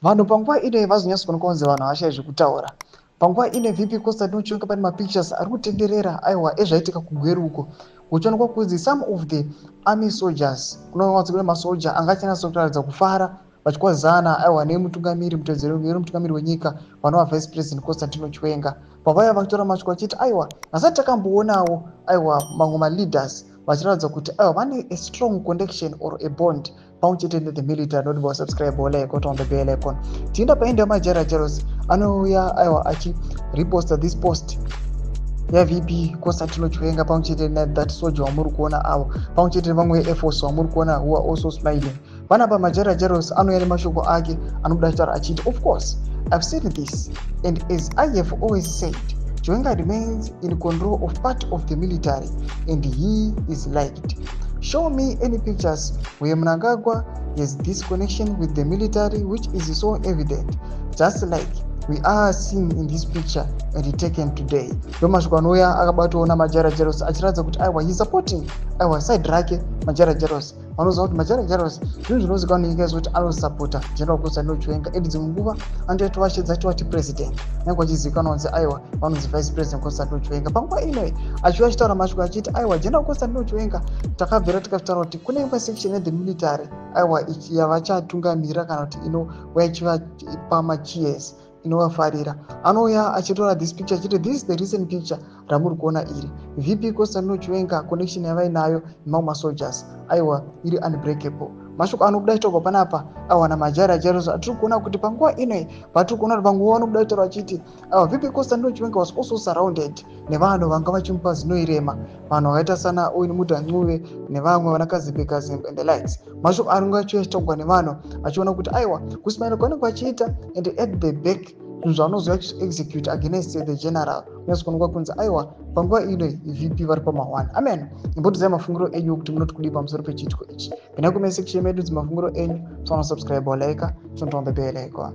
Vanhu panguva ino vazonyatso kuonekwa kunzi vanhu havashayi zvekutaura. Panguva ino VP Constantino Chiwenga pane mapictures ari kutenderera, aiwa, ezvaitika kuGweru uko, kuchionekwa kunzi some of the army soldiers, kunoonekwa kunzi kune masoja anga achinatsa kuratidza kufara vachikwazana, aiwa, nemutungamiri, mutevedzeri wemutungamiri wenyika, vanova Vice President Constantino Chiwenga. Pavaiva vachitora mashoko vachiti, aiwa, hasati takamboonawo, aiwa, mamwe maleaders vachiratidza kuti, aiwa, vane a strong connection or a bond pamwe chete nethe military. Not vasubscribe, like, on the bell icon. Tienda paenda Majara Jaros anouya, aiwa, achireposta this post yaVP Constantino Chiwenga pamwe chete nethat soldier wamuri kuona avo, pamwe chete nevamwe veair force wamuri kuona who are also smiling panapa. Majara Jaros anouya nemashoko ake anobuda achitaura achiti, "Of course I've seen this, and as I have always said, Chiwenga remains in control of part of the military and he is liked. Show me any pictures where Mnangagwa has this connection with the military, which is so evident, just like we are seeing in this picture and taken today." Ndo mashoko anouya akabatwawo naMajara Jaros achiratidza kuti, aiwa, he supporting, aiwa, side rake. Majara Jaros, vanoziva kuti Majara Jaros zvinhu zvinozikanwa nenyika yese kuti anosapota General Constantino Chiwenga, and dzimwe nguva anotoita vachedza achivati president, nyange vachizivikanwa kunzi, aiwa, vanonzi Vice President Constantino Chiwenga. Panguva inoi achiuya achitaura mashoko achiti, aiwa, General Constantino Chiwenga, takabvira tikataura kuti kune imwe section yethe military, aiwa, yavachatungamira kana kuti inouya ichivapa macheers, inovafarira. Anouya achitora this picture achiti, "This is the recent picture ramuri kuona iri. VP Constantino Chiwenga, connection yavainayo nemamwe masoldiers, aiwa, iri unbreakable." Mashoko anobuda achitaurwa panapa, aiwa, naMajara Jaros. Atiri kuona kuti panguva inoi patiri kuona kuti panguva vanobuda achitaura achiti, aiwa, VP Constantino Chiwenga was also surrounded nevanhu vanga vachimupa zinoirema, vanhu vakaita sana Owen Mudha Ncube nevamwe vana Kazembe Kazembe and the likes. Mashoko anonge achiuya achitaurwa nevanhu achiona kuti, aiwa, kusmaila kwavanenge vachiita and at the back zvinhu zvavanozouya achiexecute against the general, kunyatso kuonekwa kunzi, aiwa, panguva ino VP vari pama1. Amen. Imbotidzai mafungiro enyu kuti munoti kudii pamusoro pechiitiko ichi. Pinai comment section medu dzimafungiro enyu. Tsonosubscribe, like, turn on the bell icon.